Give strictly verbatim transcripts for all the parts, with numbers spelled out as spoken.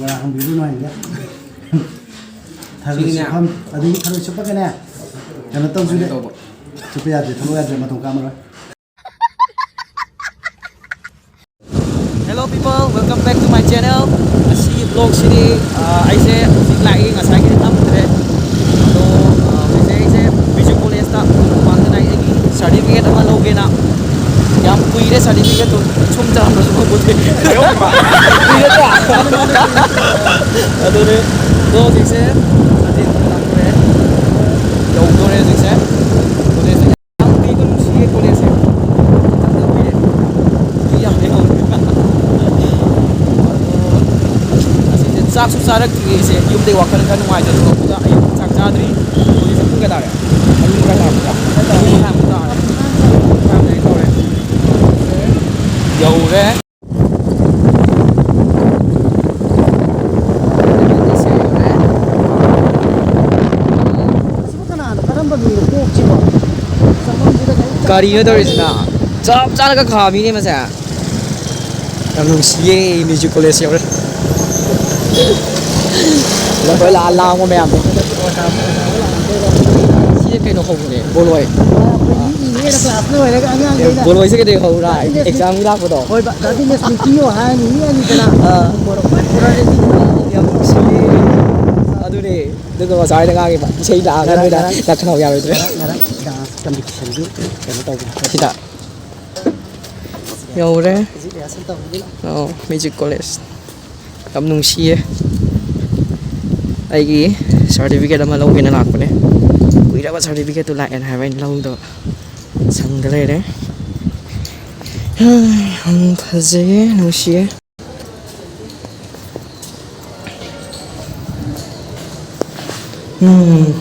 ꯕꯣꯔꯥ ꯍꯪꯕꯤꯔꯨꯅꯨ ꯍꯥꯏꯅꯤꯡꯗꯦ꯫ ꯊꯔꯣꯏ ꯁꯤꯅꯤꯅꯦ꯫ ꯆꯨꯞꯐꯝ, ꯑꯗꯒꯤ ꯊꯔꯣꯏ ꯆꯨꯞꯄꯒꯅꯦ, ꯀꯩꯅꯣ ꯇꯧꯁꯤꯅꯦ꯫ ꯇꯧꯕ꯫ ꯆꯨꯞꯄ ꯌꯥꯗ꯭ꯔꯦ, ꯊꯕꯛ ꯌꯥꯗ꯭ꯔꯦ, ꯃꯇꯝ ꯀꯥꯝꯃꯔꯣꯏ꯫ Hello people, welcome back to my channel. ꯉꯁꯤꯒꯤ vlogꯁꯤꯗꯤ, ꯑ, ꯑꯩꯁꯦ ꯍꯧꯖꯤꯛ ꯂꯥꯛꯏ, ꯉꯁꯥꯏꯒꯤꯗꯤ ꯅꯝꯗ꯭ꯔꯦ꯫ ꯑꯗꯣ, ꯑ, ꯍꯧꯖꯤꯛꯁꯦ ꯑꯩꯁꯦ ꯕꯤꯖꯨ ꯀꯣꯂꯦꯖꯇ ꯃꯃꯥꯡꯗ ꯑꯩꯒꯤ certificate ꯑꯃ ꯂꯧꯒꯦꯅ꯫ ꯌꯥꯝ ꯀꯨꯏꯔꯦ certificateꯇꯣ ꯁꯨꯝ ꯆꯠꯂꯝꯕꯁꯨ ꯈꯪꯄꯣꯠꯇꯦ꯫ ꯀꯨꯏꯔꯗ꯭ꯔꯥ? ꯑꯗꯨꯅꯦ꯫ ꯑꯗꯣ ꯍꯧꯖꯤꯛꯁꯦ ꯁꯥꯇꯤꯟ ꯂꯥꯛꯇꯣꯔꯦ꯫ ꯌꯧꯗꯣꯔꯦ ꯍꯧꯖꯤꯛꯁꯦ꯫ ꯀꯣꯂꯦꯖꯇ ꯌꯥꯝ ꯀꯨꯏꯕ ꯅꯨꯡꯁꯤꯌꯦ ꯀꯣꯂꯦꯖꯁꯦ꯫ ꯆꯠꯇ ꯀꯨꯏꯔꯦ꯫ ꯀꯨꯏ ꯌꯥꯝ ꯂꯩꯍꯧꯔꯦ꯫ ꯑꯗꯣ ꯉꯁꯤꯁꯦ ꯆꯥꯛꯁꯨ ꯆꯥꯔꯛꯇ꯭ꯔꯤ ꯑꯩꯁꯦ꯫ ꯌꯨꯝꯗꯩ ꯋꯥꯈꯜ ꯈꯔ ꯅꯨꯡꯉꯥꯏꯇꯅ ꯊꯣꯛꯂꯛꯄꯗ ꯑꯌꯨꯛ ꯆꯥꯛ ꯆꯥꯗ꯭ꯔꯤ꯫ ꯍꯧꯖꯤꯛꯁꯦ ꯄꯨꯡ ꯀꯌꯥ ꯇꯥꯔꯦ? ꯃꯔꯤ ꯃꯈꯥꯏ ꯇꯥꯔꯕ? ꯃꯔꯤ ꯃꯈꯥꯏꯃꯨꯛ ꯇꯥꯔꯦ꯫ ꯃꯔꯤ ꯃꯈꯥꯏꯃꯨꯛ ꯇꯧꯔꯦ꯫ ꯌꯧꯔꯦ꯫ ꯑꯁꯤꯕꯨ ꯀꯅꯥꯅꯣ? ꯀꯔꯝꯕ ꯃꯤꯅꯣ ꯀꯣꯛꯁꯤꯕꯣ? ꯆꯪꯐꯝꯁꯤꯗ ꯀꯔꯤꯝ ꯀꯔꯤꯅꯣ ꯇꯧꯔꯤꯁꯤꯅ? ꯆꯞ ꯆꯥꯅꯒ ꯈꯥꯝꯃꯤꯅꯦ ꯃꯁꯦ꯫ ꯌꯥꯝ ꯅꯨꯡꯁꯤꯌꯦ, ꯃ꯭ꯌꯨꯖꯤꯛ ꯀꯣꯂꯦꯖ ꯌꯧꯔꯦ꯫ ꯂꯣꯏ ꯂꯥꯛꯑ ꯂꯥꯡꯕ ꯃꯌꯥꯝꯗꯣ꯫ ꯁꯤꯁꯦ ꯀꯩꯅꯣ ꯍꯧꯕꯅꯦ, ꯕꯣꯂꯣꯏ꯫ ꯑꯩꯈꯣꯏ ꯃꯤ ꯏꯅꯦꯅ class ꯂꯣꯏꯔꯒ ꯑꯉꯥꯡꯈꯩꯅ ꯕꯣꯂꯣꯏꯁꯦ ꯀꯩꯗꯧ ꯍꯧꯕ꯭ꯔꯥ? Attendance examꯒꯤ ꯂꯥꯛꯄꯗꯣ? ꯍꯣꯏ, attendance ꯃꯤꯠ ꯄꯤꯌꯣ ꯍꯥꯏꯔꯅꯤ, ꯃꯤ ꯑꯅꯤꯗꯅ꯫ ꯑꯥ꯫ ꯃꯣꯔꯣꯛ ꯃꯣꯔꯣꯛ ꯄꯨꯔꯛꯑꯗꯤ ꯌꯥꯝ ꯅꯨꯡꯁꯤꯌꯦ꯫ ꯑꯗꯨꯅꯦ꯫ ꯑꯗꯨꯒ ꯑꯣꯖꯥ ꯍꯣꯏꯅ ꯉꯥꯡꯉꯤꯕ, "ꯏꯁꯩ ꯂꯥꯛꯑꯒ ꯉꯔꯥꯡ, ꯅꯣꯏꯅ ꯉꯔꯥꯡ, ꯅꯥ ꯈꯅꯥꯎ ꯌꯥꯔꯣꯏꯗ꯭ꯔꯦ?" ꯉꯔꯥꯡ, ꯉꯔꯥꯡ dance competitionꯒꯤ ꯀꯩꯅꯣ ꯇꯧꯕꯅꯦ꯫ ꯁꯤꯗ꯫ ꯌꯧꯔꯦ꯫ ꯍꯧꯖꯤꯛ rehearsal ꯇꯧꯕꯒꯤ꯫ ꯑꯣ, ꯃ꯭ꯌꯨꯖꯤꯛ ꯀꯣꯂꯦꯖ꯫ ꯌꯥꯝ ꯅꯨꯡꯁꯤꯌꯦ꯫ ꯑꯩꯒꯤ certificate ꯑꯃ ꯂꯧꯒꯦꯅ ꯂꯥꯛꯄꯅꯦ꯫ ꯀꯨꯏꯔꯕ certificateꯇꯨ ꯂꯥꯛꯑꯦꯅ ꯍꯥꯏꯕ ꯑꯩꯅ ꯂꯧꯗꯕ꯫ ꯁꯪꯗ ꯂꯩꯔꯦ꯫ ꯌꯥꯝ ꯐꯖꯩꯌꯦ, ꯅꯨꯡꯁꯤꯌꯦ꯫ ꯎꯝ꯫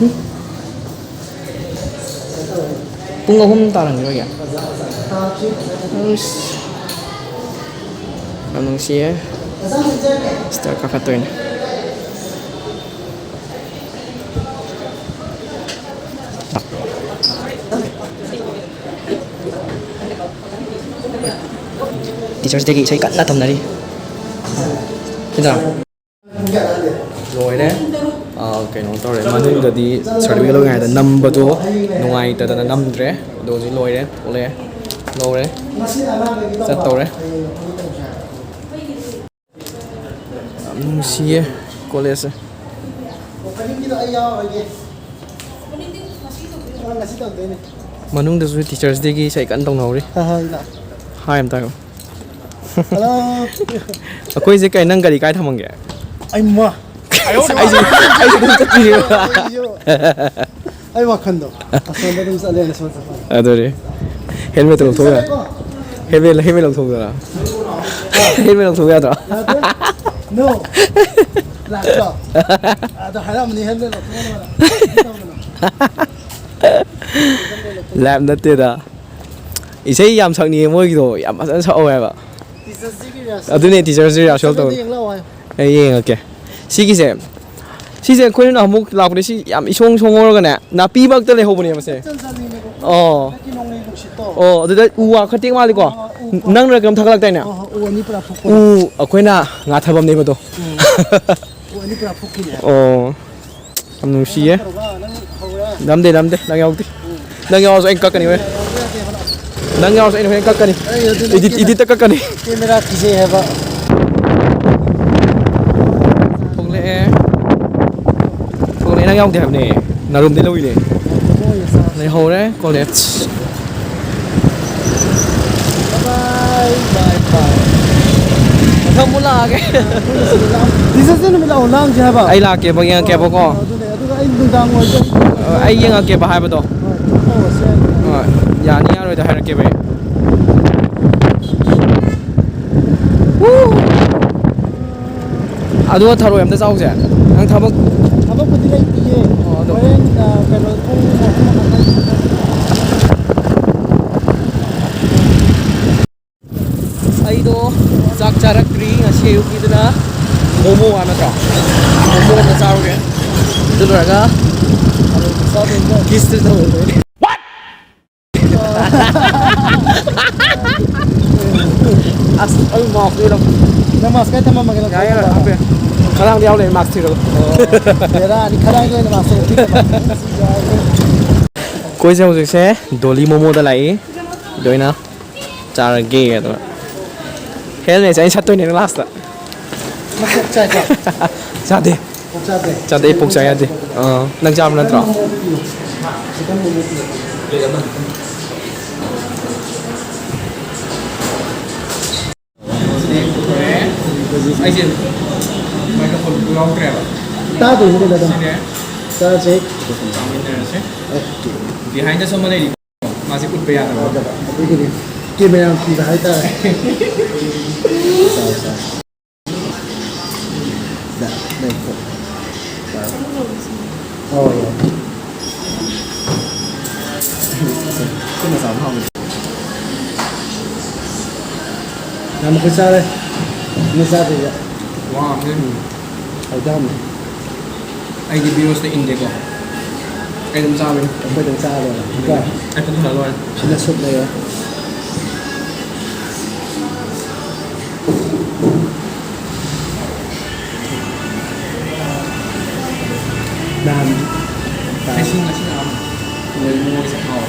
ꯄꯨꯡ ꯑꯍꯨꯝ ꯇꯥꯔꯝꯈꯤꯔꯣꯏꯒꯦ? ꯑꯁ꯫ ꯌꯥꯝ ꯅꯨꯡꯁꯤꯌꯦ꯫ ꯁꯤꯗ ꯀꯥꯈꯠꯇꯣꯏꯅꯦ꯫ Teachersꯗꯒꯤ ꯏꯁꯩ ꯀꯟꯅ ꯇꯝꯅꯔꯤ꯫ ꯁꯤꯗ꯫ ꯂꯣꯏꯔꯦ꯫ ꯑꯥ, ꯀꯩꯅꯣ ꯇꯧꯔꯦ, ꯃꯅꯨꯡꯗꯗꯤ ꯁꯥꯔꯇꯤꯐꯤꯀꯦꯠ ꯂꯧꯔꯤꯉꯩꯗ ꯅꯝꯕꯗꯣ ꯅꯨꯡꯉꯥꯏꯇꯗꯅ ꯅꯝꯗ꯭ꯔꯦ꯫ ꯑꯗꯣ ꯍꯧꯖꯤꯛ ꯂꯣꯏꯔꯦ, ꯊꯣꯛꯂꯛꯑꯦ, ꯂꯧꯔꯦ, ꯆꯠꯇꯧꯔꯦ꯫ ꯌꯥꯝ ꯅꯨꯡꯁꯤꯌꯦ ꯀꯣꯂꯦꯖꯁꯦ꯫ ꯃꯅꯨꯡꯗꯁꯨ ꯇꯤꯆꯔꯁ ꯗꯦꯒꯤ ꯏꯁꯩ ꯀꯟꯅ ꯇꯧꯅꯍꯧꯔꯤ꯫ ꯍꯥꯏ ꯑꯝꯇ ꯍꯥꯏꯌꯣ꯫ Hello꯫ ꯑꯩꯈꯣꯏꯁꯦ ꯀꯩ, ꯅꯪ ꯒꯥꯔꯤ ꯀꯥꯏ ꯊꯝꯃꯝꯒꯦ? ꯑꯩꯃ꯫ ꯑꯩꯁꯨ, ꯑꯩꯁꯨ ꯑꯗꯨꯝ ꯆꯠꯇꯣꯏꯅꯦꯕ꯫ ꯑꯩ ꯋꯥꯈꯟꯗꯣ ꯑꯁꯣꯝꯗ ꯑꯗꯨꯝ ꯆꯠꯂꯦꯅ ꯁꯣꯝ ꯆꯠꯄ꯫ ꯑꯗꯨꯅꯦ꯫ ꯍꯦꯜꯃꯦꯠꯇꯣ ꯂꯧꯊꯣꯛ ꯌꯥ-, ꯍꯦꯜꯃꯦꯠ, ꯍꯦꯜꯃꯦꯠ ꯂꯧꯊꯣꯛꯇꯅ꯫ ꯍꯦꯜꯃꯦꯠ ꯂꯧꯊꯣꯛ ꯌꯥꯗ꯭ꯔꯣ? ꯌꯥꯗꯦ꯫ No꯫ ꯂꯥꯛꯇ꯭ꯔꯣ? ꯑꯗꯣ ꯍꯥꯏꯔꯝꯃꯅꯤ ꯍꯦꯜꯃꯦꯠ ꯂꯧꯊꯣꯛꯑꯣꯅ꯫ ꯂꯥꯏꯞ ꯅꯠꯇꯦꯗ꯫ ꯏꯁꯩ ꯌꯥꯝ ꯁꯛꯅꯤꯡꯉꯦ ꯃꯣꯏꯒꯤꯗꯣ, ꯌꯥꯝ ꯐꯖꯅ ꯁꯛꯍꯧꯋꯦ ꯍꯥꯏꯕ꯫ ꯇꯤꯆꯔꯁ ꯗꯦꯒꯤ ꯔꯤꯍꯥꯔꯁꯦꯜ꯫ ꯑꯗꯨꯅꯦ, ꯇꯤꯆꯔꯁ ꯗꯦ ꯔꯤꯍꯥꯔꯁꯦꯜ ꯇꯧ-, ꯌꯦꯡ ꯂꯥꯛꯑꯣ ꯍꯥꯏꯌꯣ꯫ ꯑꯩ ꯌꯦꯡꯉꯛꯀꯦ꯫ ꯁꯤꯒꯤꯁꯦ, ꯁꯤꯁꯦ ꯑꯩꯈꯣꯏꯅ ꯑꯃꯨꯛ ꯂꯥꯛꯄꯗ ꯁꯤ ꯌꯥꯝ ꯏꯁꯣꯡ ꯁꯣꯡꯉꯧꯔꯒꯅꯦ, ꯅꯥꯄꯤ ꯃꯔꯛꯇ ꯂꯩꯍꯧꯕꯅꯦꯕ ꯁꯦ꯫ ꯏꯆꯟ ꯆꯟꯅꯤꯡꯉꯦꯕꯀꯣ꯫ ꯑꯣ꯫ ꯍꯟꯗꯛꯀꯤ ꯅꯣꯡꯂꯩ ꯅꯨꯡꯁꯤꯠꯇꯣ꯫ ꯑꯣ, ꯑꯗꯨꯗ ꯎ ꯋꯥ ꯈꯔ ꯇꯦꯛ ꯃꯥꯜꯂꯤꯀꯣ? ꯑꯥ, ꯎ ꯄ-, ꯅꯪꯅ ꯀꯩꯅꯣꯝ ꯊꯥꯒꯠꯂꯛꯇꯥꯏꯅꯦ? ꯑꯥ, ꯑꯥ, ꯎ ꯑꯅꯤ ꯄꯨꯔꯥ ꯐꯨꯛꯄ꯫ ꯎ ꯑꯩꯈꯣꯏꯅ ꯉꯥ ꯊꯝꯐꯝꯅꯦꯕꯗꯣ꯫ ꯎꯝ꯫ ꯎ ꯑꯅꯤ ꯄꯨꯔꯥ ꯐꯨꯛꯈꯤꯅꯦ ꯍꯥꯏꯕ꯫ ꯑꯣ꯫ ꯌꯥꯝ ꯅꯨꯡꯁꯤꯌꯦ꯫ ꯅꯪ ꯍꯧꯔꯦ꯫ ꯅꯝꯗꯦ, ꯅꯝꯗꯦ, ꯅꯪ ꯌꯥꯎꯗꯦ꯫ ꯎꯝ꯫ ꯅꯪ ꯌꯥꯎꯔꯁꯨ ꯑꯩꯅ ꯀꯛꯀꯅꯤ ꯍꯣꯔꯦꯟ꯫ ꯌꯥꯎꯕ ꯌꯥꯗꯦ ꯍꯥꯏꯕ ꯅꯪ꯫ ꯅꯪ ꯌꯥꯎꯔꯁꯨ ꯑꯩꯅ ꯍꯣꯔꯦꯟ ꯀꯛꯀꯅꯤ꯫ ꯑꯩ ꯑꯗꯨꯅ ꯏꯗꯤꯠ, ꯀꯦꯃꯦ-, ꯏꯗꯤꯠꯇ ꯀꯛꯀꯅꯤ꯫ ꯀꯦꯃꯦꯔꯥ ꯀꯤꯖꯩ ꯍꯥꯏꯕ꯫ ꯊꯣꯛꯂꯛꯑꯦ꯫ ꯊꯣꯛꯂꯛꯑꯦ, ꯅꯪ ꯌꯥꯎꯗꯦ ꯍꯥꯏꯕꯅꯦ꯫ ꯅꯔꯨꯝꯗꯤ ꯂꯧꯏꯅꯦ꯫ ꯂꯩꯍꯧꯔꯦ꯫ ꯀꯣꯂꯦꯖ꯫ ꯕꯥꯏ ꯕꯥꯏ ꯕꯥꯏ꯫ ꯃꯊꯪ ꯑꯃꯨꯛ ꯂꯥꯛꯑꯒꯦ꯫ ꯇꯤꯆꯔꯁ ꯗꯦ ꯅꯨꯃꯤꯠ ꯂꯥꯛꯑꯣ, ꯂꯥꯡꯁꯦ ꯍꯥꯏꯕ꯫ ꯑꯩ ꯂꯥꯛꯀꯦꯕ, ꯌꯦꯡꯉꯛꯀꯦꯕꯀꯣ꯫ ꯑꯗꯨꯅꯦ, ꯑꯗꯨꯒ ꯑꯩ ꯅꯨꯡꯗꯥꯡ ꯑꯣꯏꯔꯁꯨ ꯑ, ꯑꯩ ꯌꯦꯡꯉꯛꯀꯦꯕ ꯍꯥꯏꯕꯗꯣ꯫ ꯍꯣꯏ, ꯇꯧꯔꯁꯦ꯫ ꯍꯣꯏ, ꯌꯥꯅꯤ ꯌꯥꯔꯣꯏꯗ ꯍꯥꯏꯔꯛꯀꯦꯕ ꯑꯩ꯫ ꯑꯗꯨꯒ ꯊꯔꯣꯏ ꯑꯝꯇ ꯆꯥꯎꯁꯦ꯫ ꯅꯪ ꯊꯕꯛ ꯊꯕꯛꯄꯨꯗꯤ ꯂꯩꯇꯤꯌꯦ꯫ ꯑꯣ, ꯑꯗꯣ ꯍꯣꯔꯦꯟ, ꯑ, ꯀꯩꯅꯣ, ꯄꯨꯡ ꯑꯍꯨꯝ ꯃꯈꯥꯏ꯫ ꯑꯩꯗꯣ ꯆꯥꯛ ꯆꯥꯔꯛꯇ꯭ꯔꯤ ꯉꯁꯤ ꯑꯌꯨꯛꯀꯤꯗꯨꯅ꯫ ꯃꯣꯃꯣ ꯍꯥꯏꯕ ꯅꯠꯇ꯭ꯔꯣ? ꯃꯣꯃꯣ ꯑꯝꯇ ꯆꯥꯔꯨꯒꯦ꯫ ꯑꯗꯨ ꯂꯣꯏꯔꯒ ꯀꯤꯁꯇꯨ ꯇꯧꯔꯨꯗꯣꯏꯅꯦ꯫ ꯑꯁ, ꯑꯩ ꯃꯥꯎꯁꯇꯨ ꯌꯦꯡꯉꯣ꯫ ꯅꯪ ꯃꯥꯎꯁ ꯀꯥꯏ ꯊꯝꯃꯝꯃꯒꯦ? ꯌꯥꯔꯦ, ꯌꯥꯔꯦ, ꯍꯥꯞꯄꯦ꯫ ꯈꯗꯥꯡꯗ ꯌꯥꯎ ꯂꯩꯔꯦ ꯃꯥꯛꯁ ꯊꯤꯔꯒ꯫ ꯕꯦꯔꯥꯅꯤ, ꯈꯗꯥꯡꯗ ꯑꯣꯏꯅ ꯃꯥꯛꯁ ꯊꯤꯔꯒ꯫ ꯑꯩꯈꯣꯏꯁꯦ ꯍꯧꯖꯤꯛꯁꯦ ꯗꯣꯂꯤ ꯃꯣꯃꯣꯗ ꯂꯥꯛꯏ꯫ ꯑꯗꯨ ꯑꯩꯅ ꯆꯥꯔꯒꯦ ꯑꯗꯨꯅ꯫ ꯍꯦꯜꯃꯦꯠꯁꯦ ꯑꯩꯅ ꯁꯠꯇꯣꯏꯅꯦ ꯂꯥꯁꯇ꯫ ꯃꯀꯣꯛ ꯆꯥꯏꯀꯣ? ꯆꯥꯗꯦ꯫ ꯄꯣꯛ ꯆꯥꯗꯦ꯫ ꯆꯥꯗꯦ, ꯑꯩ ꯄꯣꯛ ꯆꯥ ꯌꯥꯗꯦ꯫ ꯑꯥ, ꯅꯪ ꯆꯥꯕ ꯅꯠꯇ꯭ꯔꯣ? ꯑꯩꯁꯦ ꯃꯥꯏꯀ꯭ꯔꯣꯐꯣꯟ ꯌꯥꯎꯗ꯭ꯔꯦꯕ꯫ ꯇꯥꯗꯣꯏꯅꯤ ꯀꯩꯅꯣ ꯑꯗꯨꯝ꯫ ꯁꯤꯅꯦ꯫ ꯆꯥꯁꯦ꯫ ꯆꯥꯃꯤꯟꯅꯔꯁꯦ꯫ ꯑꯣꯀꯦ꯫ Behind ꯗꯁꯨ ꯑꯃ ꯂꯩꯔꯤ꯫ ꯃꯥꯁꯦ ꯎꯠꯄ ꯌꯥꯗꯕ꯫ ꯑꯗꯨꯒꯤꯅꯤ꯫ ꯀꯦꯃꯦꯔꯥ ꯊꯤꯕ ꯍꯥꯏꯇꯥꯔꯦ꯫ ꯆꯥꯎ, ꯆꯥꯎ꯫ ꯗ, ꯂꯩ, ꯐꯣ-, ꯆꯥꯎ꯫ ꯍꯣꯏ, ꯍꯣꯏ꯫ ꯁꯤꯅ ꯆꯥꯕ ꯍꯥꯎꯕꯅꯤ꯫ ꯌꯥꯝ ꯃꯈꯣꯏ ꯆꯥꯔꯦ꯫ ꯃꯤ ꯆꯥꯗ꯭ꯔꯤꯕ꯫ ꯋꯥ, ꯎꯝ꯫ ꯍꯥꯎꯗꯤ ꯍꯥꯎꯅꯤ꯫ ꯑꯩꯗꯤ ꯕꯤꯌꯣꯁꯇ ꯏꯟꯗꯦꯀꯣ꯫ ꯑꯩ ꯑꯗꯨꯝ ꯆꯥꯕꯅꯤ꯫ ꯑꯩꯈꯣꯏ ꯑꯗꯨꯝ ꯆꯥꯔꯦ꯫ ꯀꯣ? ꯑꯩ ꯄꯨꯛ ꯊꯜꯂ ꯂꯣꯏꯔꯦ꯫ ꯁꯤꯅ ꯁꯨꯞ ꯂꯩꯔꯦ꯫ ꯅꯍꯥꯟ ꯑꯩꯁꯨ ꯉꯁꯤ ꯅꯍꯥꯟ ꯃꯣꯏ ꯃꯣꯏꯁꯦ ꯍꯥꯎꯋꯦ꯫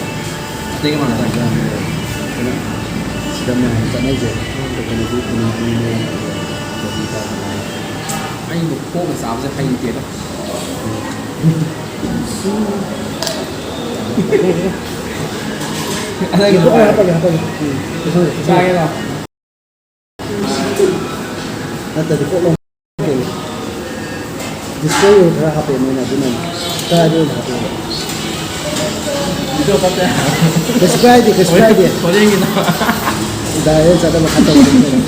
ꯑꯇꯩꯒ ꯃꯥꯟꯅꯗꯕꯅꯤ꯫ ꯀꯩꯅꯣ, ꯁꯤꯗ ꯃꯌꯥꯝ ꯆꯠꯅꯩꯁꯦ꯫ ꯀꯩꯅꯣꯗꯤ ꯄꯨꯅꯤꯡ ꯄꯨꯅꯤꯡ ꯂꯩ꯫ ꯑꯩꯗꯣ ꯈꯣꯡꯅ ꯆꯥꯕꯁꯦ ꯍꯩꯇꯦꯗ꯫ ꯑꯗꯒꯤ ꯍꯥꯄꯒꯦ, ꯍꯥꯄꯒꯦ, ꯍꯥꯄꯒꯦ꯫ ꯎꯝ, ꯄꯨꯊꯣꯛꯑꯣ, ꯄꯨꯊꯣꯛꯑꯣ꯫ ꯆꯥꯒꯦꯔꯣ? ꯅꯠꯇ꯭ꯔꯗꯤ ꯀꯣꯛ ꯂꯥꯎ-, ꯗꯤꯁꯄ꯭ꯂꯦ ꯑꯣꯏꯅ ꯈꯔ ꯍꯥꯞꯄꯛꯑꯦ ꯃꯣꯏꯅ, ꯑꯗꯨꯅꯅꯦ꯫ ꯀꯥꯏꯗ ꯑꯣꯏꯅ ꯍꯥꯞꯄꯛꯑꯦꯕ? ꯚꯤꯗꯤꯑꯣ ꯀꯛꯄ ꯌꯥꯔꯣꯏ꯫ ꯀꯩꯁꯨ ꯀꯥꯏꯗꯦ, ꯀꯩꯁꯨ ꯀꯥꯏꯗꯦ꯫ ꯍꯣꯔꯦꯟꯒꯤꯗꯣ꯫ ꯗꯥꯏꯔꯦꯛ ꯆꯠꯅꯕ ꯈꯔ ꯇꯧꯕꯅꯤ ꯀꯩꯅꯣ꯫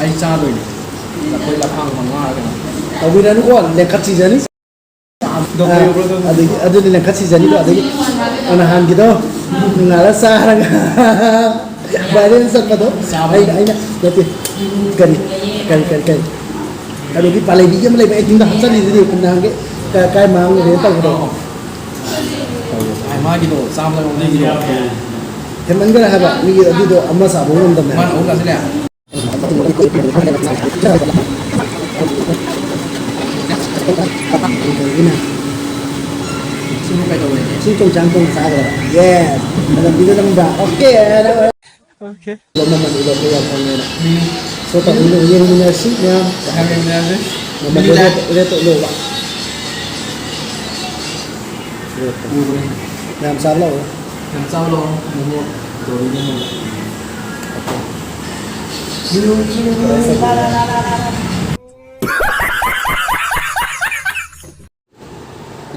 ꯑꯩ ꯆꯥꯗꯣꯏꯅꯦ꯫ ꯂꯐꯣꯏ ꯂꯐꯥꯡ ꯃꯉꯥꯔ ꯀꯩꯅꯣ꯫ ꯇꯧꯕꯤꯔꯅꯨꯀꯣ, ꯂꯦꯡꯈꯠ ꯁꯤꯖꯅꯤ꯫ ꯑꯗꯒꯤ ꯑꯗꯨꯅꯤ ꯂꯦꯡꯈꯠ ꯁꯤꯖꯅꯤꯀꯣ, ꯑꯗꯒꯤ ꯅꯍꯥꯟꯒꯤꯗꯣ ꯉꯥꯔ ꯆꯥꯔꯒ ꯚꯥꯏꯔꯦꯜ ꯆꯠꯄꯗꯣ꯫ ꯆꯥꯕ꯫ ꯑꯩꯅ, ꯑꯩꯅ ꯅꯠꯇꯦ, ꯀꯔꯤ, ꯀꯔꯤ, ꯀꯔꯤ, ꯀꯔꯤ, ꯑꯗꯨꯒꯤ ꯄꯥꯂꯩꯕꯤꯒꯤ ꯑꯃ ꯂꯩꯕ acting ꯗ ꯍꯥꯞꯆꯜꯂꯤꯗꯨꯗꯤ ꯅꯍꯥꯟꯒꯤ ꯀ-, ꯀꯥꯏ ꯃꯥꯡꯉꯨꯔꯦ ꯇꯧꯕꯗꯣ꯫ ꯑꯥ꯫ ꯃꯥꯒꯤꯗꯣ ꯆꯥꯕꯗ ꯉꯥꯎꯖꯩꯒꯤꯗꯣ꯫ ꯍꯦꯟꯃꯟꯈ꯭ꯔꯦ ꯍꯥꯏꯕ, ꯃꯤ ꯑꯗꯨꯗꯣ ꯑꯃ ꯆꯥꯕ ꯉꯝꯗꯕꯅꯦ ꯍꯥꯏꯕ꯫ ꯃꯥꯅ ꯑꯍꯨꯝ ꯆꯥꯁꯤꯜꯂꯦ꯫ ꯁꯤꯕꯨ ꯀꯩꯗꯧꯔꯤꯒꯦ? ꯁꯤ ꯆꯣꯡꯆꯥꯡ ꯆꯣꯡ ꯆꯥꯗ꯭ꯔꯕ? ꯌꯦꯁ꯫ ꯂꯝꯕꯤꯗ ꯅꯪꯗ ꯑꯣꯀꯦ ꯍꯥꯏꯅ ꯑꯣꯀꯦ꯫ ꯃꯃꯜ ꯎꯠꯂꯛꯄ ꯌꯥꯝ ꯐꯪꯉꯦꯅ꯫ ꯁꯣ ꯇꯧꯃꯤꯟꯅ-, ꯌꯦꯡꯃꯤꯟꯅꯁꯤ ꯃꯌꯥꯝ꯫ ꯃꯌꯥꯝ ꯌꯦꯡꯃꯤꯟꯅꯁꯤ꯫ ꯃꯃꯜꯗꯣ ꯔꯦꯠ, ꯔꯦꯠꯇꯣ ꯎꯠꯂꯛꯑꯣꯕ꯫ ꯔꯦꯠꯇꯣ꯫ ꯎꯕꯅꯦ꯫ ꯃꯌꯥꯝ ꯆꯥꯕ ꯂꯥꯛꯑꯣ꯫ ꯌꯥꯝ ꯆꯥꯕ ꯂꯥꯛꯑꯣ꯫ ꯃꯣꯃꯣ ꯇꯧꯔꯤꯅꯦ ꯃꯣꯏꯅ꯫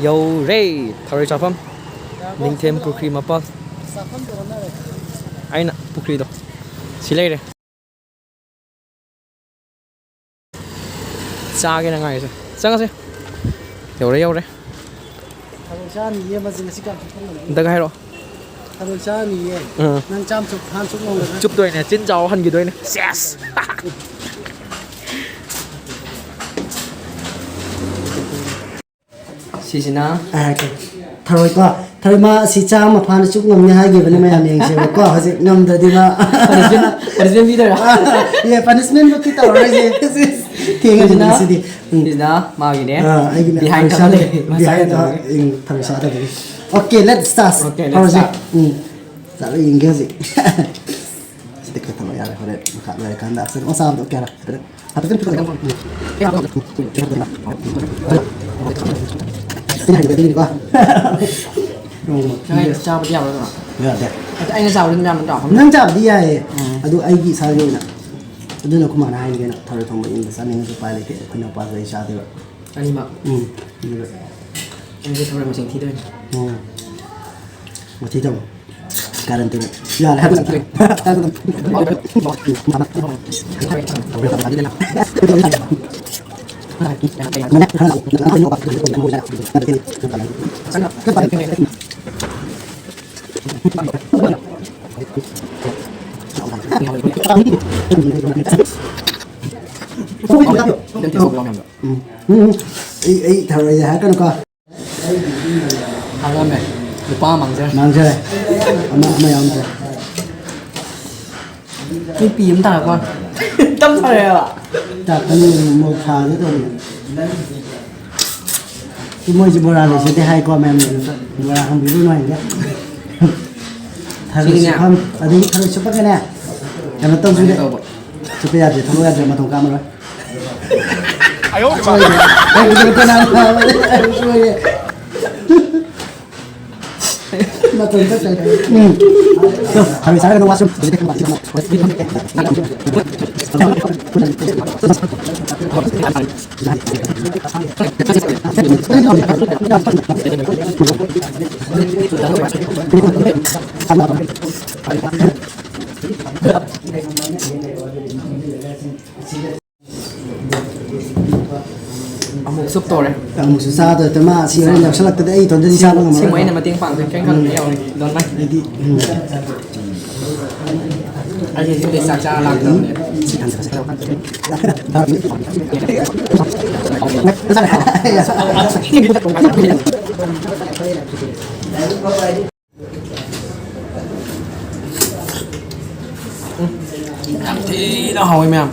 ꯌꯧꯔꯦ ꯊꯔꯣꯏ ꯆꯥꯐꯝ, ꯅꯤꯡꯊꯦꯝ ꯄꯨꯈ꯭ꯔꯤ ꯃꯄꯥꯜ꯫ ꯑꯩꯅ ꯄꯨꯈ꯭ꯔꯤꯗꯣ ꯁꯤ ꯂꯩꯔꯦ꯫ ꯆꯥꯒꯦꯅ ꯉꯥꯏꯔꯤꯁꯦ꯫ ꯆꯪꯉꯁꯦ꯫ ꯌꯧꯔꯦ, ꯌꯧꯔꯦ꯫ ꯊꯔꯣꯏ ꯆꯥꯅꯤꯌꯦ ꯃꯁꯤ ꯉꯁꯤ ꯀꯌꯥꯝ ꯆꯨꯞꯄꯝꯒꯅꯤ? ꯑꯝꯇꯒ ꯍꯥꯏꯔꯛꯑꯣ꯫ ꯊꯔꯣꯏ ꯆꯥꯅꯤꯌꯦ꯫ ꯎꯝ꯫ ꯅꯪ ꯆꯥꯝ ꯆꯨꯞ, ꯐꯥꯟ ꯆꯨꯞ ꯉꯝꯒꯗ꯭ꯔꯥ? ꯆꯨꯞꯇꯣꯏꯅꯦ, ꯆꯤꯟ ꯆꯥꯎ ꯍꯟꯈꯤꯗꯣꯏꯅꯦ꯫ ꯁꯦꯁ! ꯁꯤꯁꯤꯅ ꯑꯥ, ꯊꯔꯣꯏꯀꯣ꯫ ꯊꯔꯣꯏ ꯃꯥ ꯑꯁꯤ ꯆꯥꯝꯃ ꯐꯥꯅ ꯆꯨꯞ ꯉꯝꯅꯤ ꯍꯥꯏꯈꯤꯕꯅꯤ, ꯃꯌꯥꯝ ꯌꯦꯡꯁꯦꯕꯀꯣ꯫ ꯍꯧꯖꯤꯛ ꯉꯝꯗ꯭ꯔꯗꯤ ꯃꯥ punishment, punishment ꯄꯤꯗꯣꯏꯔꯥ? ꯑꯦ, punishment ꯃꯛꯇꯤ ꯇꯧꯔꯔꯣꯏꯁꯦ꯫ ꯊꯦꯡꯉꯅꯤ ꯁꯤꯅ, ꯉꯁꯤꯗꯤ꯫ ꯎꯝ꯫ ꯁꯤꯅ ꯃꯥꯒꯤꯅꯦ꯫ ꯑꯥ, ꯑꯩꯒꯤꯅ behind ꯊꯔꯣꯏ ꯆꯥꯗꯕꯤ, ꯆꯥꯗꯕꯤ꯫ ꯃꯁꯥꯒꯤ behind, ꯇꯧꯕꯒꯤ꯫ ꯎꯝ, ꯊꯔꯣꯏ ꯆꯥꯗꯕꯤ꯫ Okay, let's start꯫ Okay, let's ꯍꯧꯔꯁꯦ꯫ Start꯫ ꯎꯝ꯫ ꯆꯥꯔ ꯌꯦꯡꯒꯦ ꯍꯧꯖꯤꯛ꯫ ꯁꯤꯗꯤ ꯈꯔ ꯊꯝꯕ ꯌꯥꯔꯦ, ꯍꯣꯔꯦꯟ ꯃꯈꯥ ꯂꯣꯏꯔꯀꯥꯟꯗ ꯑꯁ ꯃꯆꯥ ꯑꯃꯗꯣ ꯀꯌꯥꯔ? ꯍꯥꯏꯐꯦꯠꯇꯪ ꯄꯤꯊꯣꯛꯑꯣ꯫ ꯑꯩꯅ ꯍꯥꯏꯕꯗꯤꯀꯣ꯫ ꯅꯣꯡꯃ ꯅꯪ ꯑꯩ ꯆꯥꯕꯗꯤ ꯌꯥꯕ꯭ꯔꯥ ꯑꯗꯨꯅ? ꯌꯥꯗꯦ꯫ ꯑꯗ ꯑꯩꯅ ꯆꯥꯕꯗꯤ ꯑꯗꯨꯝ ꯌꯥꯕ ꯅꯠꯇ꯭ꯔꯣ? ꯅꯪ ꯆꯥꯕꯗꯤ ꯌꯥꯏꯌꯦ꯫ ꯎꯝ꯫ ꯑꯗꯨ ꯑꯩꯒꯤ ꯏꯁꯥꯒꯤ ꯑꯣꯏꯅ꯫ ꯑꯗꯨꯅ ꯑꯩꯈꯣꯏ ꯃꯥꯅ ꯍꯥꯏꯅꯤ ꯀꯩꯅꯣ, ꯊꯔꯣꯏ ꯊꯣꯡꯕ ꯏꯟꯕ ꯆꯥꯅꯤꯡꯉꯁꯨ ꯎꯄꯥꯏ ꯂꯩꯇꯦ꯫ ꯑꯩꯈꯣꯏ ꯏꯅꯥꯎꯄꯥꯁꯨ ꯑꯩ ꯆꯥꯗꯣꯏꯕ꯫ ꯑꯅꯤꯃꯛ? ꯎꯝ꯫ ꯑꯗꯨꯒ ꯑꯩꯁꯦ ꯊꯔꯣꯏ ꯃꯁꯤꯡ ꯊꯤꯗꯣꯏꯅꯤ꯫ ꯎꯝ꯫ ꯃꯊꯤ ꯇꯧ꯫ ꯀꯥꯔꯟ ꯇꯨꯅ꯫ ꯌꯥꯔꯦ ꯍꯥꯏꯕ ꯅꯠꯇ꯭ꯔꯦ꯫ ꯎꯝ, ꯎꯝ, ꯎꯝ꯫ ꯑꯩ, ꯑꯩ ꯊꯔꯣꯏꯁꯦ ꯍꯥꯏꯔꯛꯀꯅꯨꯀꯣ꯫ ꯍꯥꯞꯂꯝꯃꯦ꯫ ꯂꯨꯄꯥ ꯑꯃ ꯃꯥꯡꯖꯔꯦ꯫ ꯃꯥꯡꯖꯔꯦ꯫ ꯑꯃ, ꯑꯃ ꯌꯥꯎꯗ꯭ꯔꯦ꯫ ꯅꯨꯄꯤ ꯑꯃ ꯇꯥꯔꯛꯄ꯫ ꯇꯞ ꯐꯔꯦꯕ꯫ ꯇꯥꯛꯀꯅꯤ, ꯃꯣꯔꯣꯛ ꯁꯥꯒꯦ ꯇꯧꯕꯅꯦ꯫ ꯁꯤ ꯃꯣꯏꯁꯦ ꯕꯣꯔꯥ ꯂꯩꯖꯗꯦ ꯍꯥꯏꯀꯣ, ꯃꯌꯥꯝ ꯌꯦꯡꯉꯒ꯫ ꯕꯣꯔꯥ ꯍꯪꯕꯤꯔꯨꯅꯨ ꯍꯥꯏꯗꯤ꯫ ꯊꯔꯣꯏ ꯁꯤꯒꯤꯅꯦ꯫ ꯁꯨꯞꯐꯝ, ꯑꯗꯒꯤ ꯊꯔꯣꯏ ꯁꯨꯞꯄꯒꯅꯦ, ꯀꯩꯅꯣ ꯇꯧꯁꯤꯅꯦ꯫ ꯁꯨꯃꯥꯏꯅ ꯇꯧꯕ꯫ ꯁꯨꯞꯄ ꯌꯥꯗ꯭ꯔꯦ, ꯊꯕꯛ ꯌꯥꯗ꯭ꯔꯦ, ꯃꯇꯝ ꯀꯥꯞꯃꯔꯣꯏ꯫ ꯁꯣꯏꯔꯦ꯫ ꯑꯩ ꯀꯅꯥ ꯀꯅꯥ ꯁꯣꯏꯔꯦ꯫ ꯃꯇꯝ ꯆꯠꯈ꯭ꯔꯦ꯫ ꯎꯝ꯫ ꯊꯔꯣꯏ ꯆꯥꯔꯒꯅ washroom꯫ ꯑꯃꯨꯛ ꯁꯨꯞ ꯇꯧꯔꯦ꯫ ꯑꯃꯨꯛꯁꯨ ꯆꯥꯗꯣꯏ꯫ ꯃꯥ ꯁꯤ ꯍꯣꯔꯦꯟ ꯌꯥꯎꯁꯜꯂꯛꯇꯗꯤ ꯑꯩ ꯏꯇꯣꯝꯇꯗꯤ ꯆꯥꯕ ꯉꯝꯃꯔꯣꯏ꯫ ꯁꯤꯃ ꯑꯩꯅ ꯃꯇꯦꯡ ꯄꯥꯡꯒꯦ꯫ ꯀꯩꯝ ꯈꯜꯂꯨꯅꯨ, ꯌꯥꯎꯔꯤ꯫ Don't mind꯫ ꯑꯩꯗꯤ, ꯎꯝ꯫ ꯑꯩꯁꯦ ꯁꯤꯗꯩ ꯆꯥꯛ ꯆꯥꯔ ꯂꯥꯛꯇꯕꯅꯦ꯫ ꯁꯤ ꯊꯥꯡꯖꯜꯂꯁꯤ꯫ ꯌꯥꯝ ꯊꯤꯅ ꯍꯥꯎꯋꯤ ꯃꯌꯥꯝ꯫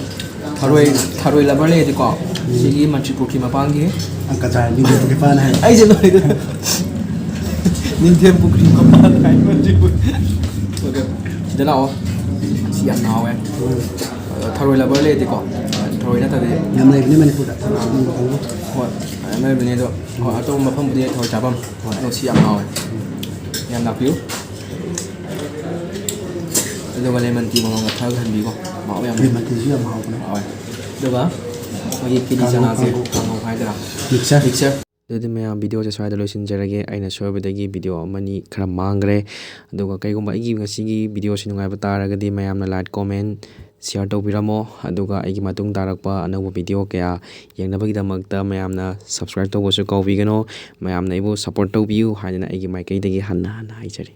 ꯊꯔꯣꯏ, ꯊꯔꯣꯏ lover ꯂꯩꯔꯗꯤꯀꯣ, ꯁꯤꯒꯤ ꯃꯟꯇ꯭ꯔꯤ ꯄꯨꯈ꯭ꯔꯤ ꯃꯄꯥꯟꯒꯤ ꯑꯪꯀꯆꯥꯏ ꯃꯤꯡꯗꯨꯒꯤ ꯄꯥꯟ ꯍꯥꯏ꯫ ꯑꯩꯁꯦ ꯂꯣꯏꯗ꯫ ꯅꯤꯡꯊꯦꯝ ꯄꯨꯈ꯭ꯔꯤ ꯃꯄꯥꯟ ꯍꯥꯏ ꯃꯟꯇ꯭ꯔꯤ ꯄꯨꯈ꯭ꯔꯤ꯫ ꯑꯣꯀꯦ, ꯁꯤꯗ ꯂꯥꯛꯑꯣ꯫ ꯁꯤ ꯌꯥꯝ ꯍꯥꯎꯋꯦ꯫ ꯊꯔꯣꯏ lover ꯂꯩꯔꯗꯤꯀꯣ, ꯊꯔꯣꯏ ꯅꯠꯇ꯭ꯔꯗꯤ ꯌꯥꯝ ꯂꯩꯕꯅꯦ ꯃꯅꯤꯄꯨꯔꯗ ꯊꯔꯣꯏ ꯆꯥꯅꯤꯡꯕ ꯀꯥꯡꯕꯨ꯫ ꯍꯣꯏ, ꯌꯥꯝ ꯂꯩꯕꯅꯦ ꯑꯗꯣ, ꯍꯣꯏ, ꯑꯇꯣꯞꯄ ꯃꯐꯝꯕꯨꯗꯤ ꯊꯔꯣꯏ ꯆꯥꯐꯝ꯫ ꯍꯣꯏ꯫ ꯑꯗꯣ ꯁꯤ ꯌꯥꯝ ꯍꯥꯎꯋꯦ꯫ ꯌꯥꯝ ꯂꯥꯛꯄꯤꯌꯨ꯫ ꯑꯗꯨꯒ lemon tea ꯃꯉꯣꯟꯗ ꯈꯔ ꯍꯟꯕꯤꯀꯣ꯫ ꯃꯍꯥꯎ ꯌꯥꯝ lemon tea ꯁꯨ ꯌꯥꯝ ꯍꯥꯎꯕꯅꯦ꯫ ꯍꯥꯎꯋꯦ꯫ ꯑꯗꯨꯒ ꯃꯣꯏꯒꯤ ꯀꯤꯂꯤ ꯀꯥꯡꯉꯧ, ꯆꯅꯥꯁꯦ, ꯀꯥꯡꯉꯧ꯫ ꯀꯥꯡꯉꯧ ꯍꯥꯏꯗꯣꯏꯔꯥ? Mixture꯫ Mixture꯫ ꯑꯗꯨꯗꯤ ꯃꯌꯥꯝ, video ꯁꯦ ꯁ꯭ꯋꯥꯏꯗ ꯂꯣꯏꯁꯤꯟꯖꯔꯒꯦ꯫ ꯑꯩꯅ ꯁꯣꯏꯕꯗꯒꯤ video ꯑꯃꯅꯤ ꯈꯔ ꯃꯥꯡꯈ꯭ꯔꯦ꯫ ꯑꯗꯨꯒ ꯀꯩꯒꯨꯝꯕ ꯑꯩꯒꯤ ꯉꯁꯤꯒꯤ video ꯁꯤ ꯅꯨꯡꯉꯥꯏꯕ ꯇꯥꯔꯒꯗꯤ ꯃꯌꯥꯝꯅ like, comment, share ꯇꯧꯕꯤꯔꯝꯃꯣ꯫ ꯑꯗꯨꯒ ꯑꯩꯒꯤ ꯃꯇꯨꯡ ꯇꯥꯔꯛꯄ ꯑꯅꯧꯕ video ꯀꯌꯥ ꯌꯦꯡꯅꯕꯒꯤꯗꯃꯛꯇ ꯃꯌꯥꯝꯅ subscribe ꯇꯧꯕꯁꯨ ꯀꯥꯎꯕꯤꯒꯅꯨ꯫ ꯃꯌꯥꯝꯅ ꯑꯩꯕꯨ support ꯇꯧꯕꯤꯌꯨ ꯍꯥꯏꯗꯅ ꯑꯩꯒꯤ ꯃꯥꯏꯀꯩꯗꯒꯤ ꯍꯟꯅ ꯍꯟꯅ ꯍꯥꯏꯖꯔꯤ꯫